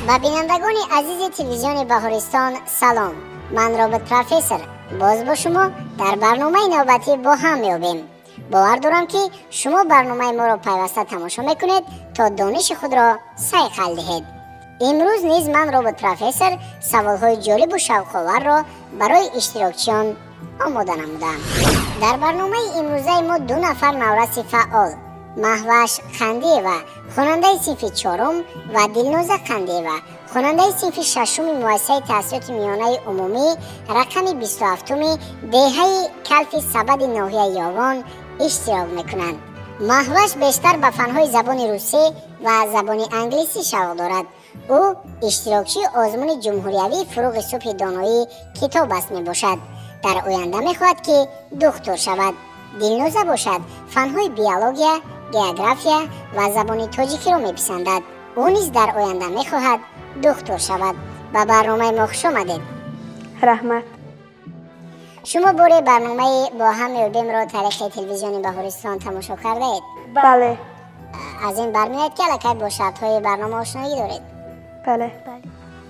Ба бинандагони азизи телевизиони Баҳористон салом. Ман Робот Профессор боз бо шумо дар барномаи навбатӣ бо ҳам меёбем. Бовар дорам, ки шумо барномаи моро пайваста тамошо мекунед, то дониши худро сайқал диҳед. Имрӯз низ ман, Робот Профессор, саволҳои ҷолибу шавқоварро барои иштирокчиён омода намудам. Дар барномаи имрӯзаи мо ду нафар навраси фаъол: Маҳваш Қандиева, хонандаи синфи чорум, ва Дилноза Қандиева, хонандаи синфи шашуми муассисаи таҳсилоти миёнаи умумӣ рақами 27-уми деҳаи Калфи Сабади ноҳияи Ёвон иштирок мекунанд. Маҳваш бештар ба фанҳои забони русӣ ва забони англисӣ шавқ дорад. Ӯ иштирокчии озмуни ҷумҳуриявии «Фурӯғи субҳи доноӣ китоб аст» мебошад. Дар оянда мехоҳад, ки духтур шавад. Дилноза бошад, фанҳои биология, география ва забони тоҷикиро меписандад. Ӯ низ дар оянда мехоҳад духтур шавад. Ба барномаи мо хуш омадед. Раҳмат. Шумо боре барномаи «Бо ҳам меёбемро» тариқи телевизиони Баҳористон тамошо кардаед? Бале. Аз ин бармеояд, ки аллакай бо шартҳои барнома ошноӣ доред. Бале.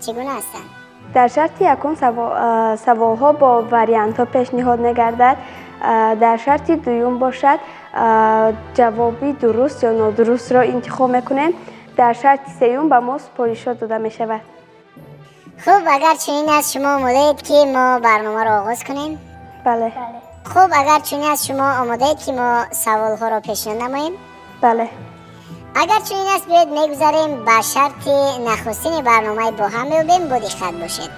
Чӣ гуна ҳастанд? Дар шарти якум саволҳо бо вариантҳо пешниҳод мегардад. Дар шарти дуюм бошад, ҷавоби дуруст ё нодурустро интихоб мекунем. Дар шарти сеюм ба мо супоришот дода мешавад. Хуб, агар чунин аст, шумо омодаед, ки мо барномаро оғоз кунем? Бале. Хуб, агар чунин аст, шумо омодаед, ки мо саволҳоро пешниҳод намоем? Бале. Агар чунин аст, биёед мегузарем ба шарти нахустини барномаи «Бо ҳам меёбем». Бо диққат бошед.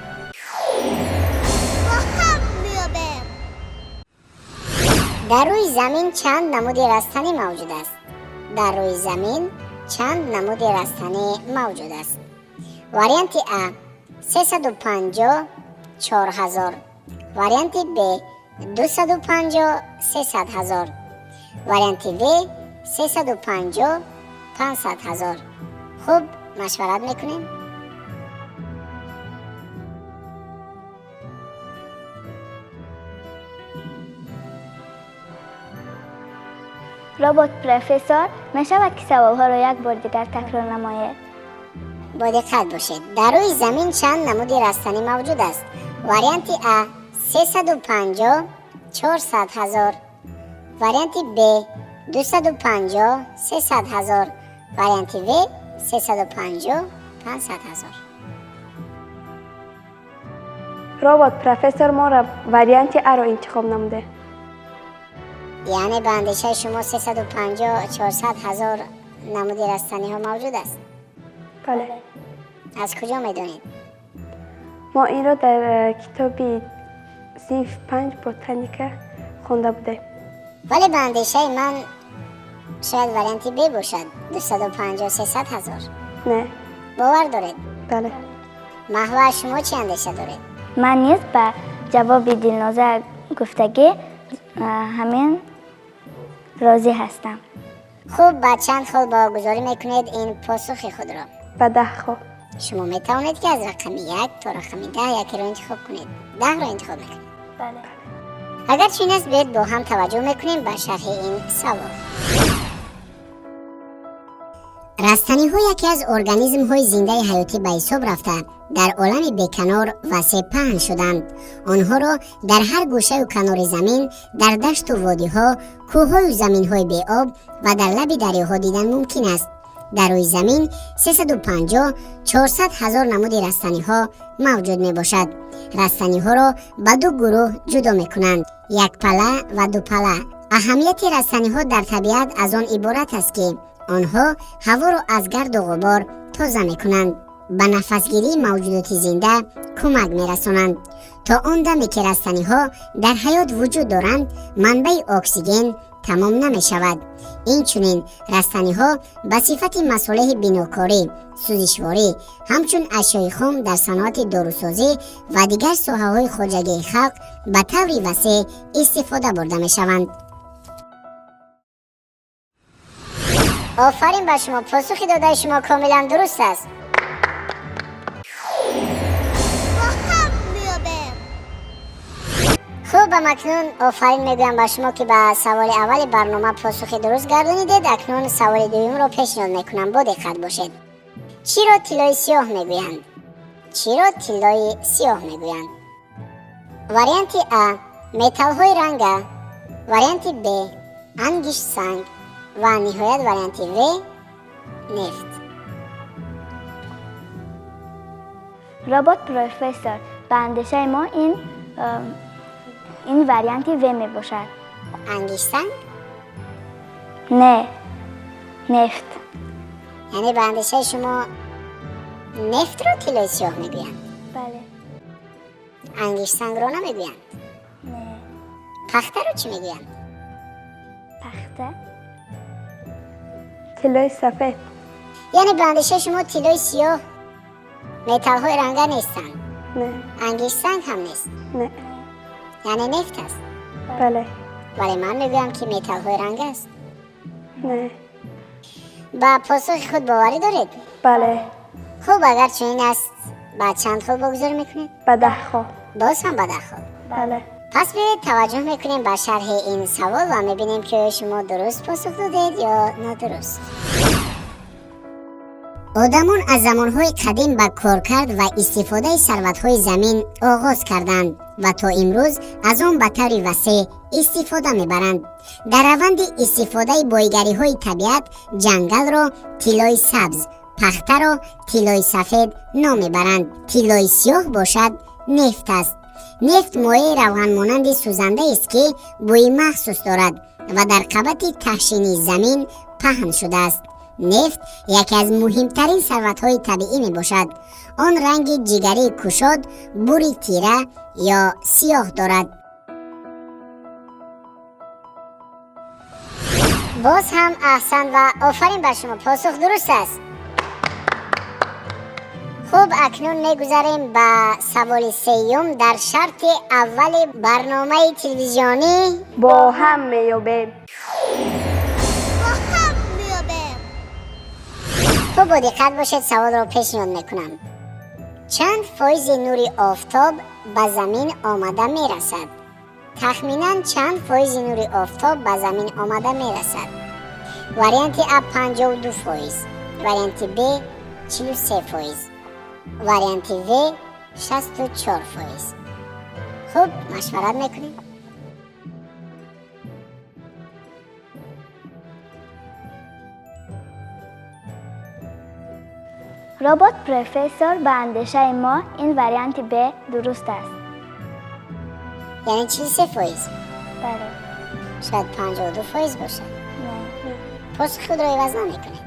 Бо ҳам меёбем. Дар рӯи замин чанд намуди растанӣ мавҷуд аст? Дар рӯи замин чанд намуди растанӣ мавҷуд аст? Варианти А: 350, 4000. Варианти Б: 250, 300 000. Варианти В: 350, 500 000. Хуб, машварат мекунем. Робот Профессор, мешавад, ки саволҳоро як бор дигар такрор намоед? Бо диққат бошед. Дар рӯи замин чанд намуди растанӣ мавҷуд аст? Варианти А: 350, 400 000. Варианти Б: 250, 300 000. Варианти В: 350, 500 000. Робот Профессор, мо варианти Аро интихоб намудем. Яъне ба андешаи шумо 350, 400 000 намуди растаниҳо мавҷуд аст? Бале. Аз куҷо медонед? Мо инро дар китоби синфи 5 ботаника хонда будем. Вале ба андешаи ман шояд варианти Б бошад, 250, 300 000. Не. Бовар доред? Бале. Маҳва, шумо чӣ андеша доред? Ман низ ба ҷавоби Дилноза гуфтагӣ ҳамин розӣ ҳастам. Хуб, ба чанд хол баҳогузорӣ мекунед ин посухи худро? Ба 10 хол. Шумо метавонед, ки аз рақами 1 то рақами 10 якеро интихоб кунед. 10-ро интихоб мекунед? Бале. Агар чунин аст, биёед бо ҳам таваҷҷӯҳ мекунем ба шарҳи ин савол. Растаниҳо яке аз организмҳои зиндаи ҳаётӣ ба ҳисоб рафта, дар олами беканор васеъ паҳн шуданд. Онҳоро дар ҳар гӯшаю канори замин, дар дашту водиҳо, кӯҳҳою заминҳои беоб ва дар лаби дарёҳо дидан мумкин аст. Дар рӯи замин 350, 400 000 намуди растаниҳо мавҷуд мебошад. Растаниҳоро ба ду гурӯҳ ҷудо мекунанд: якпала ва дупала. Аҳамияти растаниҳо дар табиат аз он иборат аст, ки онҳо ҳаворо аз гарду ғубор тоза мекунанд, ба нафасгирии мавҷудоти зинда кӯмак мерасонанд. То он даме ки растаниҳо дар ҳаёт вуҷуд доранд, манбаи оксиген тамом намешавад. Инчунин растаниҳо ба сифати масолеҳи бинокорӣ, сӯзишворӣ, ҳамчун ашёи хом дар саноати дорусозӣ ва дигар соҳаҳои хоҷагии халқ ба таври васеъ истифода бурда мешаванд. Офарин ба шумо, посухи додаи шумо комилан дуруст аст. Бо ҳам меёбем. Хуб, акнун офарин мегӯям ба шумо, ки ба саволи аввали барнома посухи дуруст гардонидед. Акнун саволи дуюмро пешниҳод мекунам. Бо диққат бошед. Чиро тиллои сиёҳ мегӯянд? Чиро тиллои сиёҳ мегӯянд? Варианти А металлҳои ранга, варианти Б ангиштсанг ва ниҳоят варианти В нефт. Робот профессор, ба андешаи мо ин варианти В мебошад. Ангиштсанг? Не, нефт. Яъне ба андешаи шумо нефтро тиллои сиёҳ мегӯянд? Бале. Ангиштсангро намегӯянд? Не. Пахтаро чӣ мегӯянд? Пахта? Тиллои сафед. Яъне ба андешаи шумо тиллои сиёҳ металлҳои ранга нестанд? Не. Ангиштсанг ҳам нест? Не. Яъне нефт аст? Бале. Вале ман мегӯям, ки металлҳои ранга аст. Не. Ба посухи худ боварӣ доред? Бале. Хуб, агар чунин аст, ба чанд хол богузорӣ мекунед? Ба 10 хол. Боз ҳам ба 10 хол? Бале. Пас биёед таваҷҷӯҳ мекунем ба шарҳи ин савол ва мебинем, ки оё шумо дуруст посух додед ё нодуруст. Одамон аз замонҳои қадим ба коркард ва истифодаи сарватҳои замин оғоз карданд ва то имрӯз аз он ба таври васеъ истифода мебаранд. Дар раванди истифодаи боигариҳои табиат ҷангалро тиллои сабз, пахтаро тиллои сафед ном мебаранд. Тиллои сиёҳ бошад нефт аст. Нефт моеи равғанмонанди сӯзандаест, ки бӯи махсус дорад ва дар қабати таҳшинии замин паҳн шудааст. Нефт яке аз муҳимтарин сарватҳои табиӣ мебошад. Он ранги ҷигарии кушод, бури тира ё сиёҳ дорад. Боз ҳам аҳсан ва офарин ба шумо, посух дуруст аст. Хуб, акнун мегузарем ба саволи сеюм дар шарти аввали барномаи телевизионӣ Бо ҳам меёбем. Бо ҳам меёбем. Хуб, бо диққат бошед, саволро пешниҳод мекунам. Чанд фоизи нури офтоб ба замин омада мерасад? Тахминан чанд фоизи нури офтоб ба замин омада мерасад? Варианти А 52%, варианти Б 43%, варианти В 64%. Хуб, машварат мекунем. Робот профессор, ба андешаи мо ин варианти Б дуруст аст. Яъне 43%? Бале. Шояд 52% бошад. Не. Посухи худро иваз намекунед?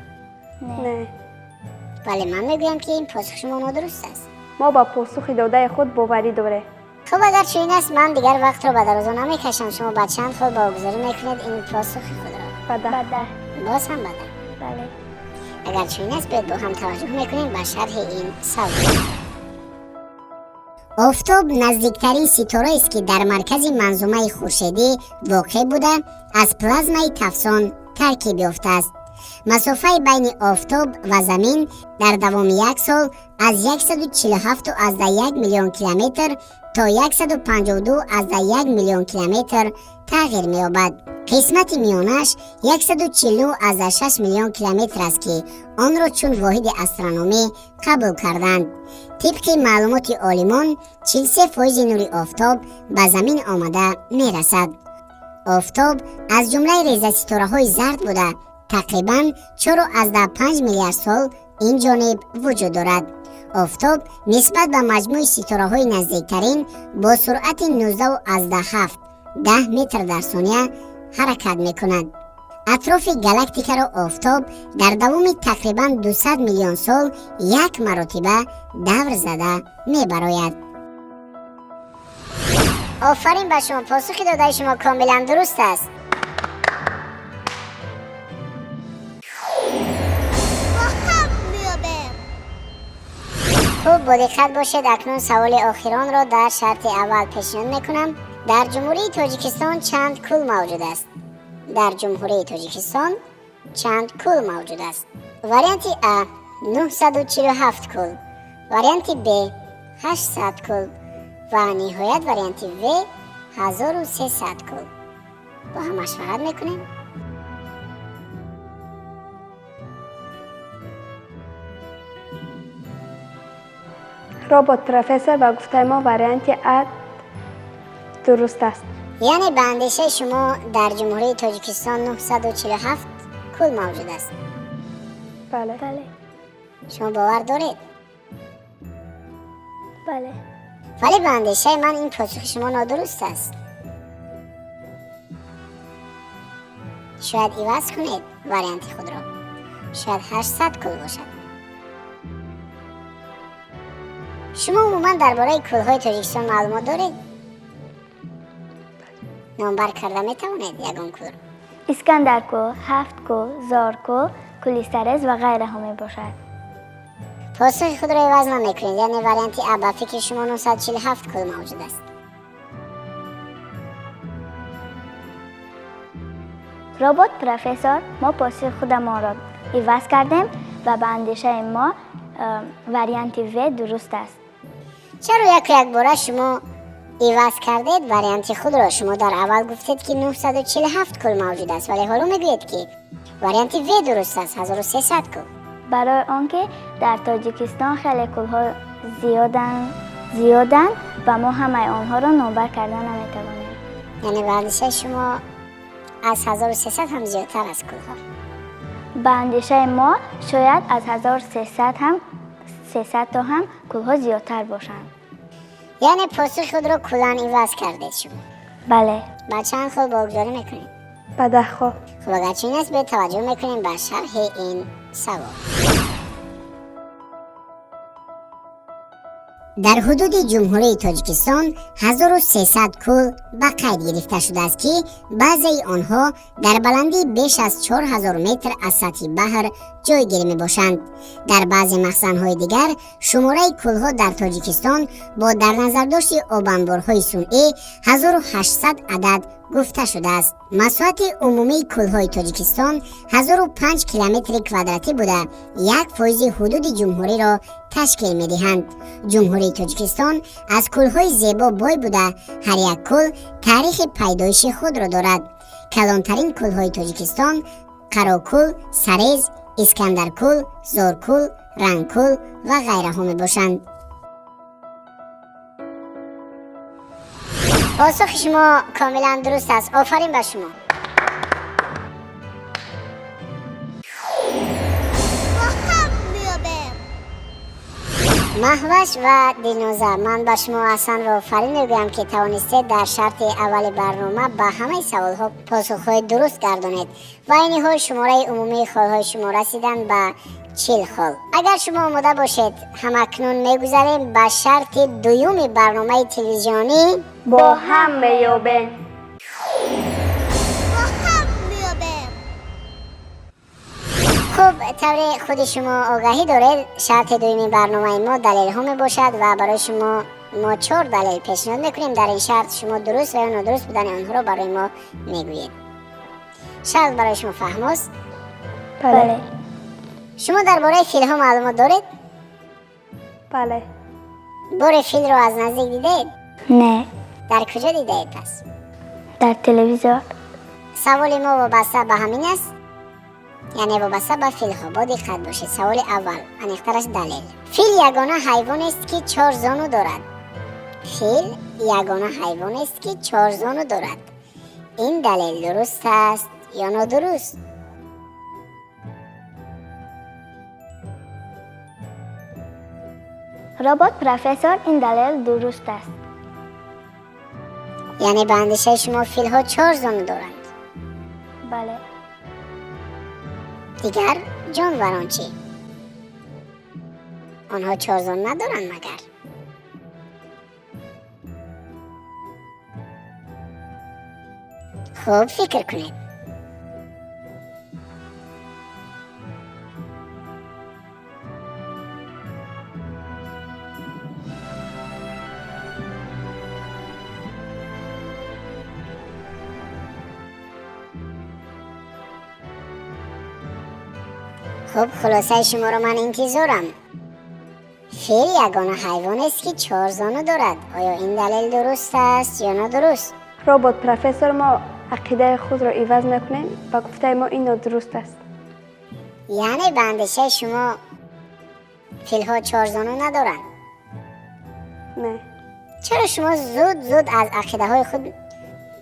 Не. Не. Вале ман мегӯям, ки ин посух шумо нодуруст аст. Мо ба посухи додаи худ боварӣ дорем. Хуб, агар чунин аст, ман дигар вақтро ба дарозо намекашам. Шумо ба чанд хол богузорӣ мекунед ин посухи худро? Ба 10. Ба 10. Боз ҳам ба 10? Бале. Агар чунин аст, биёед бо ҳам таваҷҷӯҳ мекунем ба шарҳи ин савол. Офтоб наздиктарин ситораест, ки дар маркази манзумаи хуршедӣ воқеъ буда, аз плазмаи тафсон таркиб ёфтааст. Масофаи байни офтоб ва замин дар давоми як сол аз 147,1 миллион километр то 152,1 миллион километр тағйир меёбад. Қисмати миёнааш 149,6 миллион километр аст, ки онро чун воҳиди астрономӣ қабул карданд. Тибқи маълумоти олимон, 43 фоизи нури офтоб ба замин омада мерасад. Офтоб аз ҷумлаи резаситораҳои зард буда, тақрибан 4,5 миллиард сол ин ҷониб вуҷуд дорад. Офтоб нисбат ба маҷмӯи ситораҳои наздиктарин бо суръати 19,7 10 метр дар сония ҳаракат мекунад. Атрофи галактикаро офтоб дар давоми тақрибан 200 миллион сол як маротиба давр зада мебарояд. Офарин ба шумо, посухи додаи шумо комилан дуруст аст. Бо ҳам меёбем. Хуб, бо диққат бошед, акнун саволи охиронро дар шарти аввал пешниҳод мекунам. Дар Ҷумҳурии Тоҷикистон чанд кӯл мавҷуд аст? Дар Ҷумҳурии Тоҷикистон чанд кӯл мавҷуд аст? Варианти А 947 кӯл, варианти Б 800 кӯл ва ниҳоят варианти В 1300 кӯл. Бо ҳам машварат мекунем. Робот профессор, ба гуфтаи мо варианти А дуруст аст. Яъне ба андешаи шумо дар Ҷумҳурии Тоҷикистон 947 кӯл мавҷуд аст? Бале. Бале. Шумо бовар доред? Бале. Вале ба андешаи ман ин посухи шумо нодуруст аст. Шояд иваз кунед варианти худро. Шояд 800 кӯл бошад. Шумо умуман дар бораи кӯлҳои Тоҷикистон маълумот доред? Номбар карда метавонед ягон кӯлро? Искандаркӯл, Ҳафткӯл, Зоркӯл, кӯли Сарез ва ғайраҳо мебошад. Посухи худро иваз намекунед, яъне варианти А ба фикри шумо 947 кӯл мавҷуд аст. Робот профессор, мо посухи худамонро иваз кардем ва ба андешаи мо варианти В дуруст аст. Чаро яку якбора шумо иваз кардед варианти худро? Шумо дар аввал гуфтед, ки 947 кӯл мавҷуд аст, вале ҳоло мегӯед, ки варианти В дуруст аст, 1300 кӯл. Барои он ки дар Тоҷикистон хеле кӯлҳо зиёданд ва мо ҳамаи онҳоро номбар карда наметавонем. Яъне ба андешаи шумо аз 1300 ҳам зиёдтар аст кӯлҳо? Ба андешаи мо шояд аз 1300 ҳам 300 то ҳам кӯлҳо зиёдтар бошанд. Яъне посухи худро куллан иваз кардед шумо? Бале. Ба чанд хол богузорӣ мекунед? Ба 10 хол. Хуб, агар чунин аст, биёед таваҷҷӯҳ мекунем ба шарҳи ин савол. Дар ҳудуди Ҷумҳурии Тоҷикистон 1300 кӯл ба қайд гирифта шудааст, ки баъзеи онҳо дар баландии беш аз 4000 метр аз сатҳи баҳр ҷойгир мебошанд. Дар баъзе махзанҳои дигар шумораи кӯлҳо дар Тоҷикистон бо дар назардошти обанборҳои сунъӣ 1800 адад гуфта шудааст. Масоҳати умумии кӯлҳои Тоҷикистон 1005 километри квадратӣ буда, 1% ҳудуди ҷумҳуриро ташкил медиҳанд. Ҷумҳурии Тоҷикистон аз кӯлҳои зебо бой буда, ҳар як кӯл таърихи пайдоиши худро дорад. Калонтарин кӯлҳои Тоҷикистон Қарокӯл, Сарез, Искандаркӯл, Зоркӯл, Рангкӯл ва ғайраҳо мебошанд. Посухи шумо комилан дуруст аст. Офарин ба шумо. Бо ҳам меёбем. Маҳваш ва Дилноза, ман ба шумо аҳсан ва офарин мегӯям, ки тавонистед дар шарти аввали барнома ба ҳамаи саволҳо посухҳои дуруст гардонед ва айни ҳол шумораи умумии холҳои шумо расиданд ба 40 хол. Агар шумо омода бошед, ҳамакнун мегузарем ба шарти дуюми барномаи телевизионӣ Бо ҳам меёбем. Бо ҳам меёбем. Хуб, тавре худи шумо огаҳӣ доред, шарти дуюми барномаи мо далелҳо мебошад ва барои шумо мо 4 далел пешниҳод мекунем. Дар ин шарт шумо дуруст ва ё нодуруст будани онҳоро барои мо мегӯед. Шарт барои шумо фаҳмост? Бале. Шумо дар бораи филҳо маълумот доред? Бале. Боре филро аз наздик дидаед? Не. Дар куҷо дидаед пас? Дар телевизор. Саволи мо вобаста ба ҳамин аст, яъне вобаста ба филҳо. Бо диққат бошед. Саволи аввал, аниқтараш далел. Фил ягона ҳайвонест, ки чор зону дорад. Фил ягона ҳайвонест, ки чор зону дорад. Ин далел дуруст аст ё нодуруст? Робот профессор, ин далел дуруст аст. Яъне ба андешаи шумо филҳо чор зону доранд? Бале. Дигар ҷонварон чӣ? Онҳо чор зону надоранд магар? Хуб фикр кунед. Хуб, хулосаи шуморо ман интизорам. Фил ягона ҳайвонест, ки чор зону дорад. Оё ин далел дуруст аст ё нодуруст? Робот профессор, мо ақидаи худро иваз мекунем. Ба гуфтаи мо ин нодуруст аст. Яъне ба андешаи шумо филҳо чор зону надоранд? Не. Чаро шумо зуд зуд аз ақидаҳои худ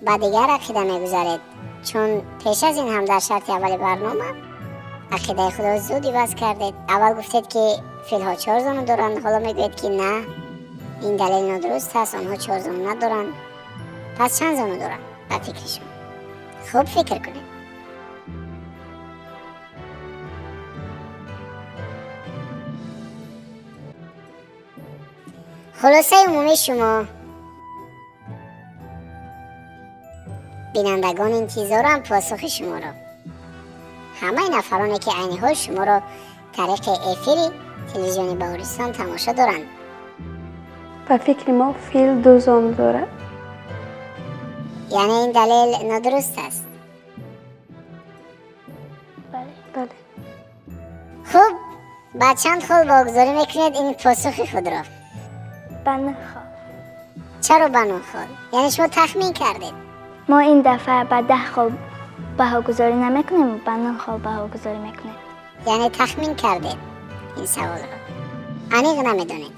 ба дигар ақида мегузаред? Чун пеш аз ин ҳам дар шарти аввали барнома ақидаи худро зуд иваз кардед. Аввал гуфтед, ки филҳо чор зону доранд, ҳоло мегӯед, ки на, ин далел нодуруст аст, онҳо чор зону надоранд. Пас чанд зону доранд ба фикри шумо? Хуб фикр кунед. Хулосаи умумии шумо: бинандагон интизорам посухи шуморо. Ҳамаи нафароне, ки айни ҳол шуморо тариқи эфири телевизиони Баҳористон тамошо доранд. Ба фикри мо, фил ду зону дорад. Яъне ин далел нодуруст аст? Бале. Бале. Хуб, ба чанд хол богузорӣ мекунед ин посухи худро? Ба нӯҳ хол. Чаро ба нӯҳ хол? Яъне шумо тахмин кардед? Мо ин дафъа ба 10 хол баҳогузорӣ намекунем, ба 9 хол баҳогузорӣ мекунем. Яъне тахмин кардед ин саволро, аниқ намедонед,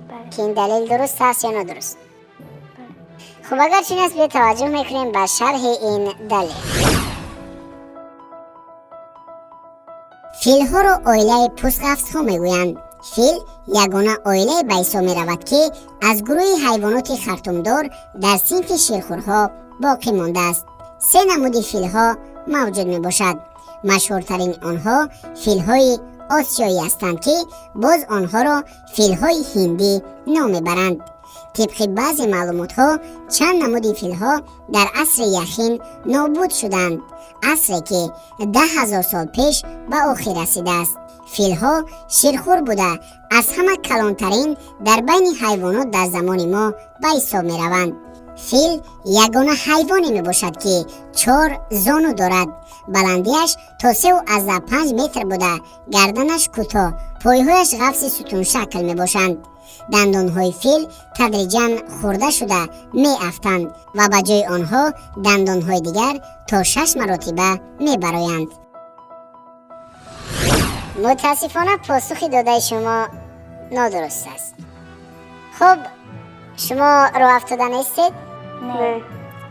Бале. ки ин далел дуруст аст ё нодуруст? Бале. Хуб, агар чунин аст, биё таваҷҷӯҳ мекунем ба шарҳи ин далел. Филҳоро оилаи пӯстғафсҳо мегӯянд. Фил ягона оилае ба ҳисоб меравад, ки аз гурӯҳи ҳайвоноти хартумдор дар синфи ширхӯрҳо боқӣ мондааст. Се намуди филҳо мавҷуд мебошад. Машҳуртарини онҳо филҳои осиёӣ ҳастанд, ки боз онҳоро филҳои ҳиндӣ ном мебаранд. Тибқи баъзе маълумотҳо, чанд намуди филҳо дар асри яхин нобуд шуданд, асре ки 10 000 сол пеш ба охир расидааст. Филҳо ширхӯр буда, аз ҳама калонтарин дар байни ҳайвонот дар замони мо ба ҳисоб мераванд. Фил ягона ҳайвоне мебошад, ки чор зону дорад. Баландиаш то 3,5 метр буда, гарданаш кӯтоҳ, пойҳояш ғафси сутуншакл мебошанд. Дандонҳои фил тадриҷан хурда шуда меафтанд ва ба ҷои онҳо дандонҳои дигар то шаш маротиба мебароянд. Мутаассифона, посухи додаи шумо нодуруст аст. Хуб, шумо рӯ афтода нестед? Не.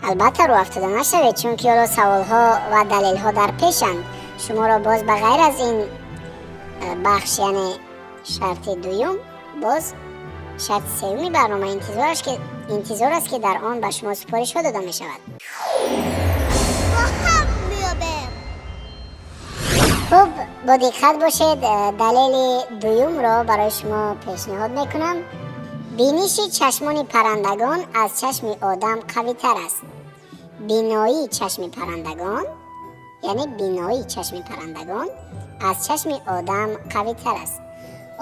Албатта, рӯ афтода нашавед, чунки ҳоло саволҳо ва далелҳо дар пешанд. Шуморо боз ба ғайр аз ин бахш, яъне шарти дуюм, боз шарти сеюми барнома интизор аст, ки дар он ба шумо супоришҳо дода мешавад. Бо ҳам меёбем. Хуб, бо диққат бошед, далели дуюмро барои шумо пешниҳод мекунам. Биниши чашмони паррандагон аз чашми одам қавитар аст. Биноии чашми паррандагон, яъне биноии чашми паррандагон аз чашми одам қавитар аст.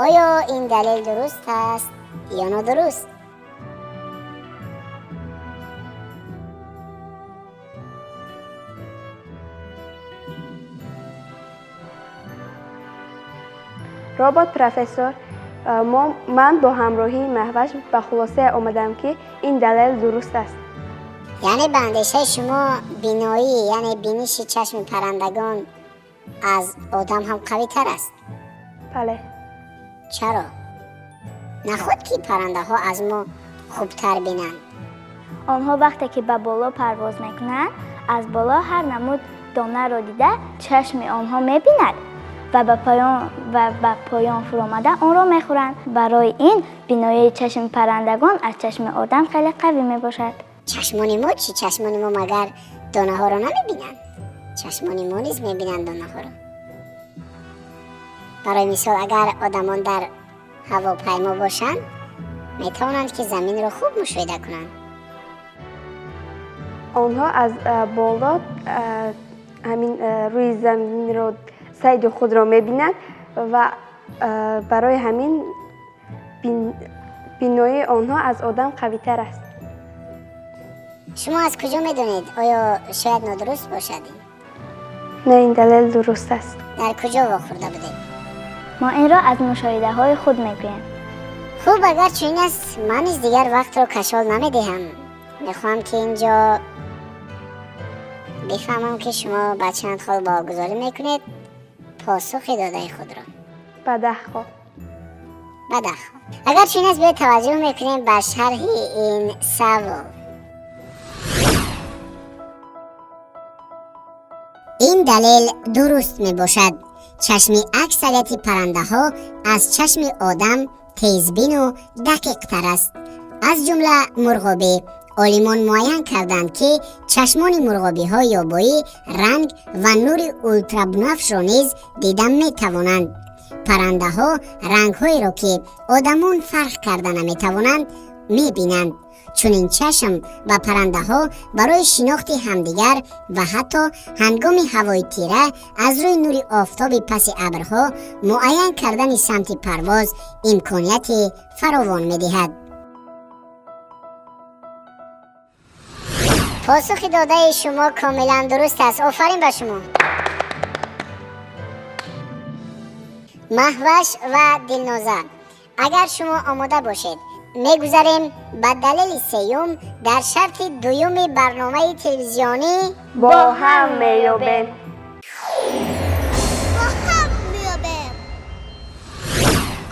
Оё ин далел дуруст аст ё нодуруст? Робот профессор, ман бо ҳамроҳии Маҳваш ба хулосае омадам, ки ин далел дуруст аст. Яъне ба андешаи шумо, биноӣ, яъне биниши чашми паррандагон аз одам ҳам қавитар аст? Бале. Чаро? Наход ки паррандаҳо аз мо хубтар бинанд? Онҳо вақте ки ба боло парвоз мекунанд, аз боло ҳар намуд донаро дида, чашми онҳо мебинад ва ба поён фуромада онро мехӯранд. Барои ин биноии чашми паррандагон аз чашми одам хеле қавӣ мебошад. Чашмони мо чӣ? Чашмони мо магар донаҳоро намебинанд? Чашмони мо низ мебинанд донаҳоро. Барои мисол, агар одамон дар ҳавопаймо бошанд, метавонанд, ки заминро хуб мушоҳида кунанд. Онҳо аз боло ҳамин рӯи заминро, сайди худро мебинанд ва барои ҳамин биноии онҳо аз одам қавитар аст. Шумо аз куҷо медонед? Оё шояд нодуруст бошад ин? Не, ин далел дуруст аст. Дар куҷо вохӯрда будед? Мо инро аз мушоҳидаҳои худ мегӯем. Хуб, агар чунин аст, ман низ дигар вақтро кашол намедиҳам. Мехоҳам, ки инҷо бифаҳмам, ки шумо ба чанд хол баҳогузорӣ мекунед посухи додаи худро. Ба 10 хол. Ба 10 хол. Агар чунин аст, биёед таваҷҷӯҳ мекунем ба шарҳи ин савол. Ин далел дуруст мебошад. Чашми аксарияти паррандаҳо аз чашми одам тезбину дақиқтар аст. Аз ҷумла мурғобӣ. Олимон муайян карданд, ки чашмони мурғобиҳо ёбоӣ ранг ва нури ултрабунафшро низ дида метавонанд. Паррандаҳо рангҳоеро, ки одамон фарқ карда наметавонанд, мебинанд. Чунин чашм ба паррандаҳо барои шинохти ҳамдигар ва ҳатто ҳангоми ҳавои тира аз рӯи нури офтоби паси абрҳо муайян кардани самти парвоз имконияти фаровон медиҳад. Посухи додаи шумо комилан дуруст аст. Офарин ба шумо. Маҳваш ва Дилноза, агар шумо омода бошед, мегузарем ба далели сеюм дар шарти дуюми барномаи телевизионӣ «Бо ҳам меёбем». Бо ҳам меёбем.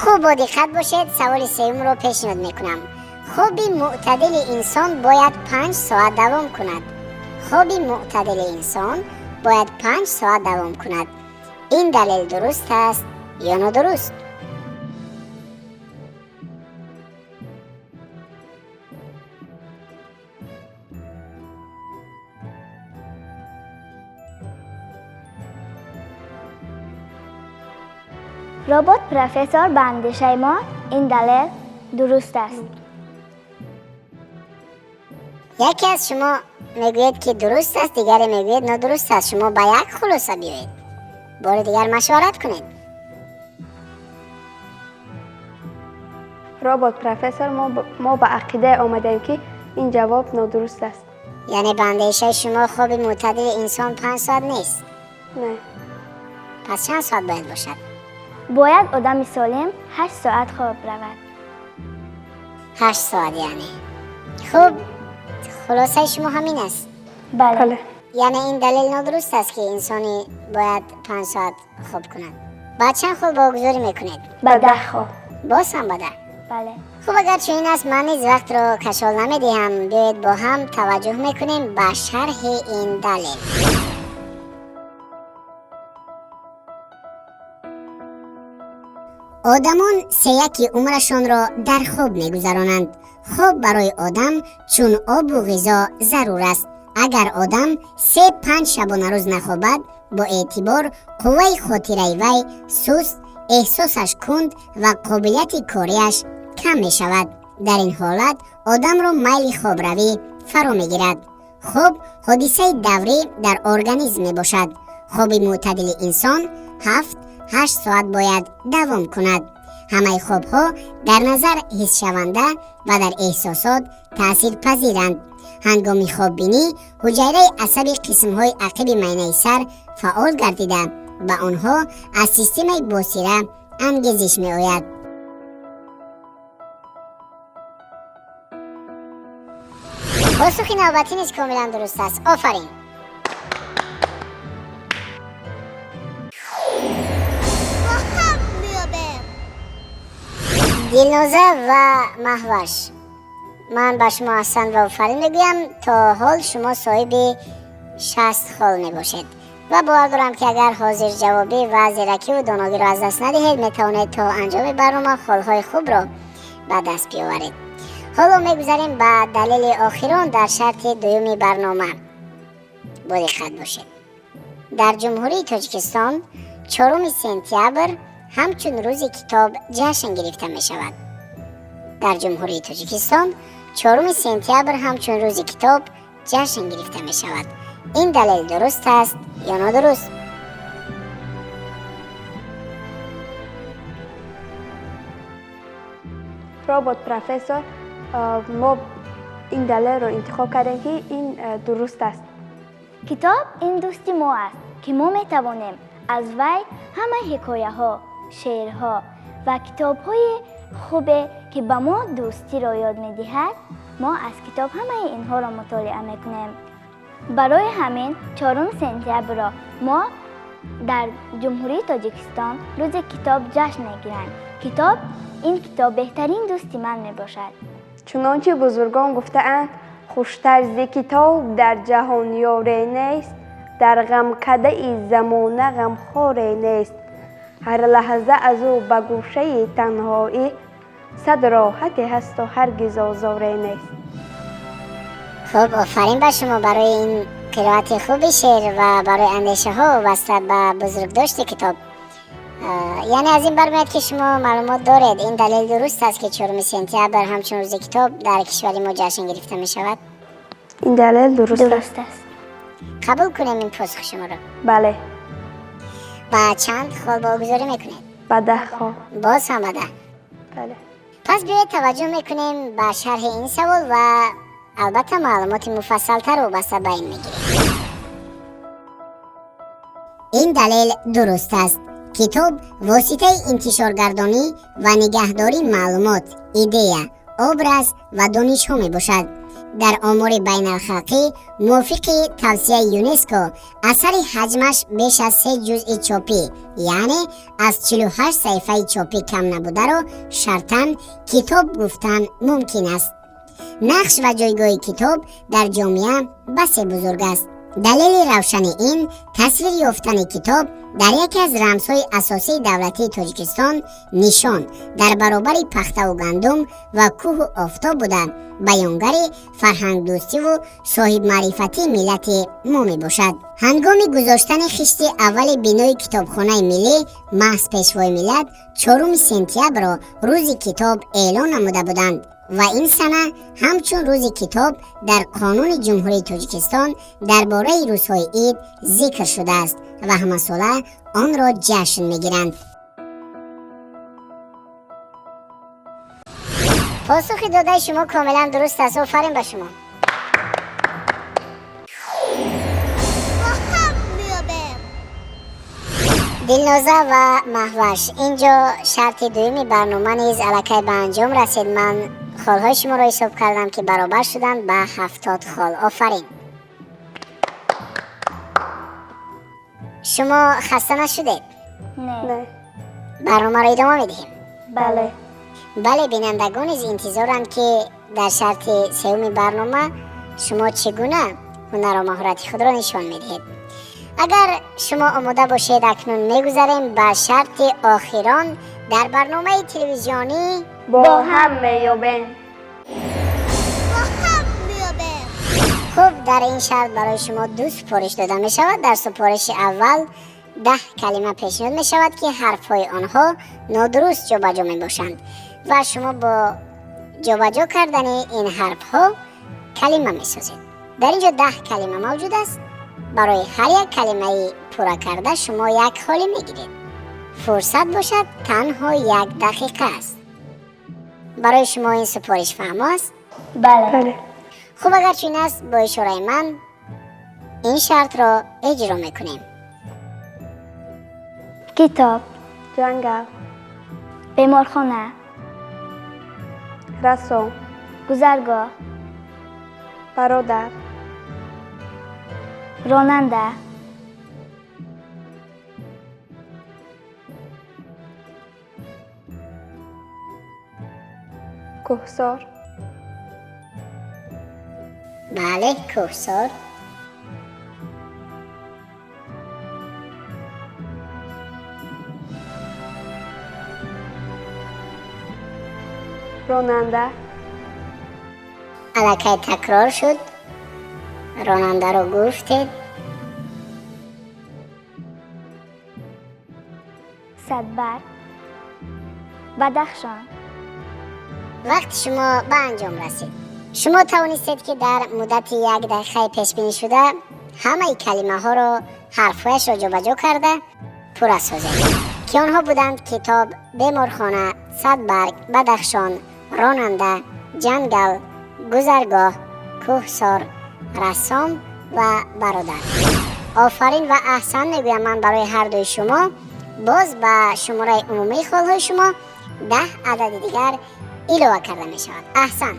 Хуб, бо диққат бошед, саволи сеюмро пешниҳод мекунам. Хоби мӯътадили инсон бояд 5 соат давом кунад. Хоби мӯътадили инсон бояд 5 соат давом кунад. Ин далел дуруст аст ё нодуруст? Робот профессор, ба андешаи мо ин далел дуруст аст. Яке аз шумо мегӯед, ки дуруст аст, дигаре мегӯед, нодуруст аст. Шумо ба як хулоса биёед, бори дигар машварат кунед. Робот профессор, мо ба ақидае омадаем, ки ин ҷавоб нодуруст аст. Яъне ба андешаи шумо хоби мӯътадили инсон 5 соат нест? Не. Пас чанд соат бояд бошад? Бояд одами солим 8 соат хоб равад. 8 соат, яъне. Хуб, хулосаи шумо ҳамин аст? Бале. Бале. Яъне ин далел нодуруст аст, ки инсони бояд 5 соат хоб кунад. Ба чанд хол баҳогузорӣ мекунед? Ба 10 хол. Боз ҳам ба 10? Бале. Хуб, агар чунин аст, ман низ вақтро кашол намедиҳам. Биёед, бо ҳам таваҷҷӯҳ мекунем ба шарҳи ин далел. Одамон сеяки умрашонро дар хоб мегузаронанд. Хоб барои одам чун обу ғизо зарур аст. Агар одам 3-5 шабонарӯз нахобад, бо эътибор қувваи хотираи вай суст, эҳсосаш кунд ва қобилияти кориаш кам мешавад. Дар ин ҳолат одамро майли хобравӣ фаро мегирад. Хоб ҳодисаи даврӣ дар организм мебошад. Хоби мӯътадили инсон 7-8 соат бояд давом кунад. Ҳамаи хобҳо дар назар ҳиссшаванда ва дар эҳсосот таъсирпазиранд. Ҳангоми хоббинӣ ҳуҷайраи асаби қисмҳои ақиби майнаи сар фаъол гардида, ба онҳо аз системаи босира ангезиш меояд. Посухи навбатӣ низ комилан дуруст аст. Офарин. Бо ҳам меёбем. Дилноза ва Маҳваш, ман ба шумо аҳсан ва офарин мегӯям. То ҳол шумо соҳиби 60 хол мебошед ва бовар дорам, ки агар ҳозирҷавобӣ ва зиракиву доногиро аз даст надиҳед, метавонед то анҷоми барнома холҳои хубро ба даст биёваред. Ҳоло мегузарем ба далели охирон дар шарти дуюми барнома. Бо диққат бошед. Дар Ҷумҳурии Тоҷикистон 4 сентябр ҳамчун Рӯзи китоб ҷашн гирифта мешавад. Дар Ҷумҳурии Тоҷикистон 4 сентябр ҳамчун Рӯзи китоб ҷашн гирифта мешавад. Ин далел дуруст аст ё нодуруст? Робот профессор, мо ин далелро интихоб кардем, ки ин дуруст аст. Китоб ин дӯсти мо аст, ки мо метавонем аз вай ҳама ҳикояҳо, шеърҳо ва китобҳои хубе, ки ба мо дӯстиро ёд медиҳад, мо аз китоб ҳамаи инҳоро мутолиа мекунем. Барои ҳамин 4 сентябрро мо Дар Ҷумҳурии Тоҷикистон рӯзи китоб ҷашн мегиранд. Китоб ин китоб беҳтарин дӯсти ман мебошад. Чунончи бузургон гуфтаанд, хуштар зи китоб дар ҷаҳон ёре нест, дар ғамкадаи замона ғамхоре нест. Ҳар лаҳза аз ӯ ба гӯшаи танҳоӣ сад роҳате ҳасту ҳаргиз озоре нест. Хуб, офарин ба шумо барои ин қироати хуби шеър ва барои андешаҳо вобаста ба бузургдошти китоб. Яъне аз ин бармеояд, ки шумо маълумот доред, ин далел дуруст аст, ки 4 сентябр ҳамчун рӯзи китоб дар кишвари мо ҷашн гирифта мешавад? Ин далел дуруст аст. Қабул кунем ин посухи шуморо? Бале. Ба чанд хол богузорӣ мекунед? Ба 10 хол. Боз ҳам ба 10? Бале. Пас биёед таваҷҷӯҳ мекунем ба шарҳи ин савол ва албатта маълумоти муфассалтар вобаста ба ин мегирем. Ин далел дуруст аст. Китоб воситаи интишоргардонӣ ва нигаҳдории маълумот, идея, образ ва донишҳо мебошад. Дар омори байналхалқӣ мувофиқи тавсияи ЮНЕСКО асари ҳаҷмаш беш аз 3 ҷузъи чопӣ, яъне аз 48 саҳифаи чопӣ кам набударо шартан китоб гуфтан мумкин аст. Нақш ва ҷойгоҳи китоб дар ҷомеа басе бузург аст. Далели равшани ин тасвир ёфтани китоб дар яке аз рамзҳои асосии давлатии Тоҷикистон нишон дар баробари пахтаву гандум ва кӯҳу офтоб буда, баёнгари фарҳангдӯстиву соҳибмаърифатии миллати мо мебошад. Ҳангоми гузоштани хишти аввали бинои китобхонаи миллӣ маҳз Пешвои миллат 4 сентябрро рӯзи китоб эълон намуда буданд ва ин сана ҳамчун рӯзи китоб дар Қонуни Ҷумҳурии Тоҷикистон дар бораи рӯзҳои ид зикр шудааст ва ҳамасола онро ҷашн мегиранд. Посухи додаи шумо комилан дуруст аст. Офарин ба шумо. Дилноза ва Маҳваш, инҷо шарти дуюми барнома низ аллакай ба анҷом расид. Ман холҳои шуморо ҳисоб кардам, ки баробар шуданд ба 70 хол. Офарин. Шумо хаста нашудед? Не. Барномаро идома медиҳем? Бале. Бале, бинандагон низ интизоранд, ки дар шарти сеюми барнома шумо чӣ гуна ҳунару маҳорати худро нишон медиҳед. Агар шумо омода бошед, акнун мегузарем ба шарти охирон дар барномаи телевизионӣ бо ҳам меёбем. Хуб, дар ин шарт барои шумо 2 супориш дода мешавад. Дар супориши аввал 10 калима пешниҳод мешавад, ки ҳарфҳои онҳо нодуруст ҷобаҷо мебошанд ва шумо бо ҷобаҷо кардани ин ҳарфҳо калима месозед. Дар ин ҷо 10 калима мавҷуд аст. Барои ҳар як калимаи пурра карда шумо як холӣ мегиред. Фурсат бошад танҳо 1 дақиқа аст. Барои шумо ин супориш фаҳмо аст? Бале. Хуб, агар чунин аст, бо ишораи ман ин шартро иҷро мекунем. Китоб, ҷангал, беморхона, рассом, гузаргоҳ, бародар, ронанда, кӯҳсор. Бале, кӯҳсор. Ронанда. Аллакай такрор шуд. Ронандаро гуфтед. Садбарг, Бадахшон. Вақти шумо ба анҷом расид. Шумо тавонистед, ки дар муддати 1 дақиқаи пешбинӣ шуда ҳамаи калимаҳоро ҳарфҳояшро ҷобаҷо карда пурра созед, ки онҳо буданд китоб, беморхона, садбарг, Бадахшон, ронанда, ҷангал, гузаргоҳ, кӯҳсор, рассом ва бародар. Офарин ва аҳсан мегӯям ман барои ҳар дуи шумо. Боз ба шумораи умумии холҳои шумо 10 адади дигар илова карда мешавад. Аҳсан.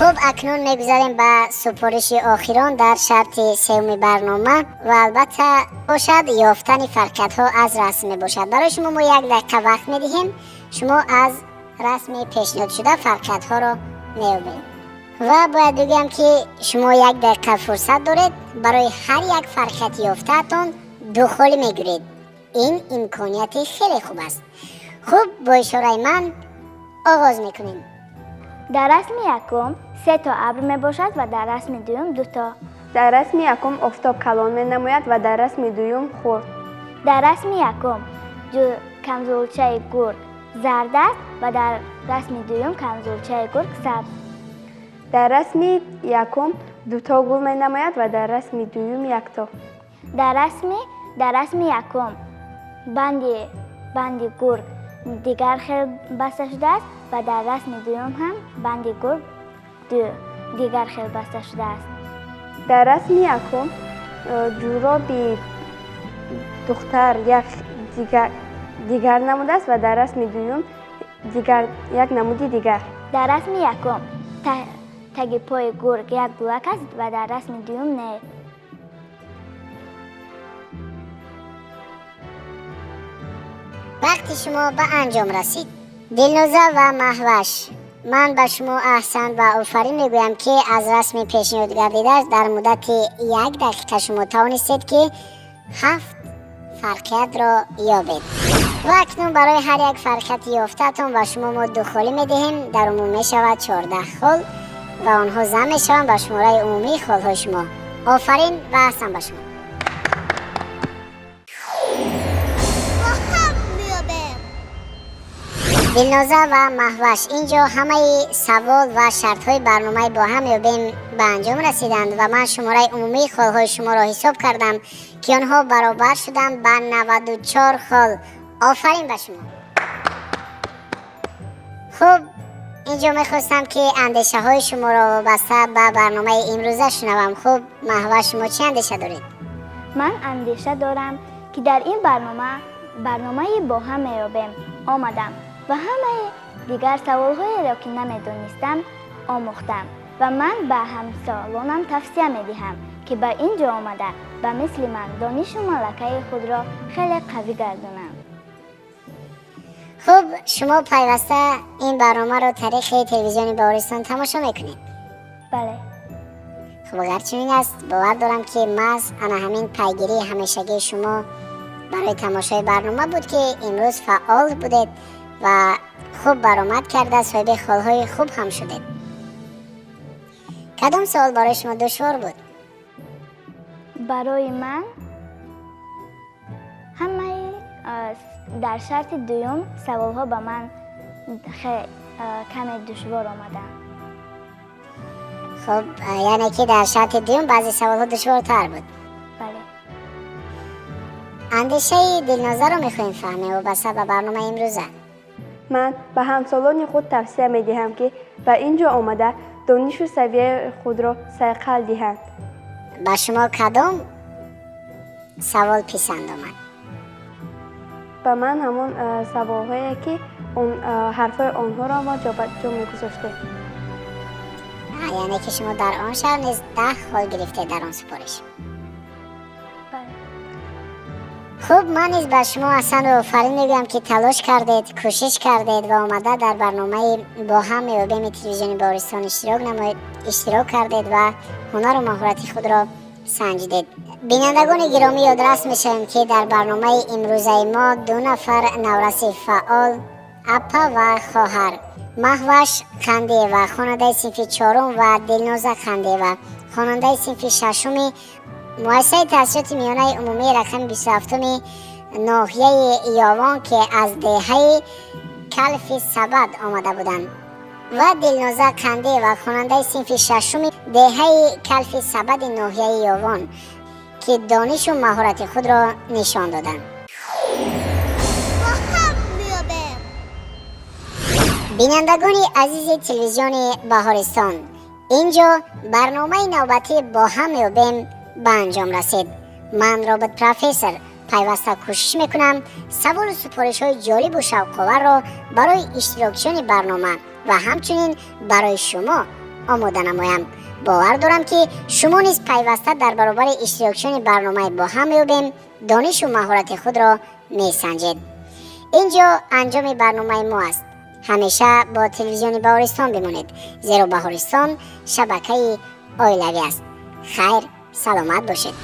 Хуб, акнун мегузарем ба супориши охирон дар шарти сеюми барнома ва албатта бошад ёфтани фарқиятҳо аз расм мебошад. Барои шумо мо як дақиқа вақт медиҳем, шумо аз расми пешниҳодшуда фарқиятҳоро меёбед. Ва бояд бигӯям, ки шумо як дақиқа фурсат доред, барои ҳар як фарқияти ёфтаатон ду холӣ мегиред. Ин имконияти хеле хуб аст. Хуб, бо ишораи ман оғоз мекунем. Дар расми якум се то абр мебошад ва дар расми дуюм ду то. Дар расми якум офтоб калон менамояд ва дар расми дуюм хурд. Дар расми якум камзулчаи гург зард аст ва дар расми дуюм камзулчаи гург сабз. Дар расми якум дуто гул менамояд ва дар расми дуюм якто. Дар расми якум банди гург дигар хел баста шудааст ва дар расми дуюм ҳам банди гург дигар хел баста шудааст. Дар расми якум ҷуроби духтар як дигар намудааст ва дар расми дуюм як намуди дигар. Дар расми якум таги пои гург як гулак аст ва дар расми дуюм не. Вақти шумо ба анҷом расид. Дилноза ва Маҳваш, ман ба шумо аҳсан ва офарин мегӯям, ки аз расми пешниҳод гардидааш дар муддати як дақиқа шумо тавонистед, ки 7 фарқиятро ёбед. Ва акнун барои ҳар як фарқияти ёфтаатон ба шумо мо 2 холӣ медиҳем. Дар умум мешавад 14 хол ва онҳо зам мешаванд ба шумораи умумии холҳои шумо. Офарин ва аҳсан ба шумо. Дилноза ва Маҳваш, инҷо ҳамаи савол ва шартҳои барномаи бо ҳам ёбем ба анҷом расиданд ва ман шумораи умумии холҳои шуморо ҳисоб кардам, ки онҳо баробар шуданд ба 94 хол. Офарин ба шумо. Хуб, инҷо мехостам, ки андешаҳои шуморо вобаста ба барномаи имрӯза шунавам. Хуб, Маҳваш, шумо чӣ андеша доред? Ман андеша дорам, ки дар ин барномаи бо ҳам меёбем омадам ва ҳамаи дигар саволҳоеро, ки намедонистам, омӯхтам ва ман ба ҳамсолонам тавсия медиҳам, ки ба ин ҷо омада ба мисли ман донишу малакаи худро хеле қавӣ гардонанд. Хуб, шумо пайваста ин барномаро тариқи телевизиони Баҳористон тамошо мекунед? Бале. Хуб, агар чунин аст, бовар дорам, ки маҳз ана ҳамин пайгирии ҳамешагии шумо барои тамошои барнома буд, ки имрӯз фаъол будед ва хуб баромад карда соҳиби холҳои хуб ҳам шудед. Кадом савол барои шумо душвор буд? Барои ман ҳамаи дар шарти дуюм саволҳо ба ман каме душвор омаданд. Хуб, яъне ки дар шарти дуюм баъзе саволҳо душвортар буд? Бале. Андешаи Дилнозаро мехоҳем фаҳмем вобаста ба барномаи имрӯза. Ман ба ҳамсолони худ тавсия медиҳам, ки ба ин ҷо омада донишу савияи худро сайқал диҳанд. Ба шумо кадом савол писанд омад? Ба ман ҳамон саволҳое, ки ҳарфҳои онҳоро мо ҷобаҷо мегузоштем. Яъне ки шумо дар он шаҳр низ 10 хол гирифтед дар он супориш? Хуб, ман низ ба шумо аҳсан ва офарин мегӯям, ки талош кардед, кӯшиш кардед ва омада дар барномаи бо ҳам меёбеми телевизиони Баҳористон иштирок кардед ва ҳунару маҳорати худро санҷидед. Бинандагони гиромӣ, ёдрас мешавем, ки дар барномаи имрӯзаи мо 2 нафар навраси фаъол, апа ва хоҳар, Маҳваш Қандиева, хонандаи синфи 4 ва Дилноза Қандиева, хонандаи синфи 6 муассисаи таҳсилоти миёнаи умумии рақами 27 ноҳияи Ёвон, ки аз деҳаи Калфи Сабад омада буданд, ва Дилноза Қандиева, хонандаи синфи 6 деҳаи Калфи Сабади ноҳияи Ёвон, ки донишу маҳорати худро нишон доданд. Бинандагони азизи телевизиони Баҳористон, инҷо барномаи навбатӣ бо ҳам меёбем ба анҷом расид. Ман робот профессор пайваста кӯшиш мекунам саволу супоришҳои ҷолибу шавқоварро барои иштирокчиёни барнома ва ҳамчунин барои шумо омода намоям. Бовар дорам, ки шумо низ пайваста дар баробари иштирокчиёни барномаи «Бо ҳам меёбем» донишу маҳорати худро месанҷед. Ин ҷо анҷоми барномаи мо аст. Ҳамеша бо телевизиони Баҳористон бимонед, зеро Баҳористон шабакаи оилавӣ аст. Хайр, саломат бошед.